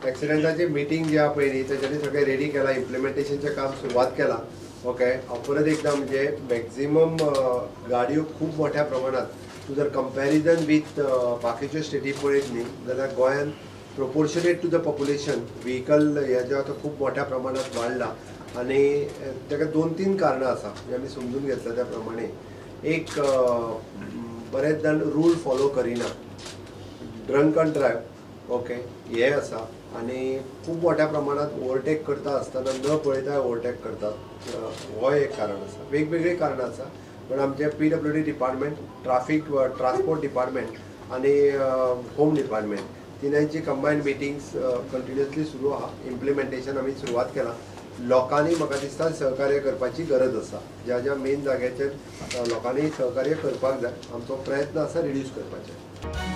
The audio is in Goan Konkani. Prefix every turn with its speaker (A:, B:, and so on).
A: एक्सिडंटाची मिटींग जी आहा पळय न्ही, तेच्यांनी सगळें रेडी केलां, इम्प्लिमेंटेशनचें काम सुरवात केलां. ओके, हांव परत एकदां म्हणजे मॅक्झिमम गाडयो खूब मोठ्या प्रमाणात तूं जर कंपॅरिजन वीथ बाकीच्यो स्टेटी पळयत न्ही जाल्यार गोंयान proportionate to the population vehicle हे जें आतां खूब मोठ्या प्रमाणात वाडला आनी ताका 2-3 कारणां आसा जे आमी समजून घेतला त्या प्रमाणे. एक, बरेच जाण रूल फॉलो करिना, ड्रंक अँड ड्रायव, ओके, हे आसा आनी खूब मोठ्या प्रमाणात ओवरटेक करता आसतना न पळयता ओवरटेक करतात, हो एक कारण आसा. वेगवेगळीं कारणां आसा, पण आमचे PWD department, traffic transport department आनी होम डिपार्टमेंट तिनांची कंबायन मिटिंग्स कंटिन्युअसली सुरू आहा. इम्प्लिमेंटेशन आमी सुरवात केलां. लोकांनी म्हाका दिसता सहकार्य करपाची गरज आसा. ज्या ज्या मेन जाग्याचेर लोकांनी सहकार्य करपाक जाय. आमचो प्रयत्न आसा रिड्यूस करपाचें.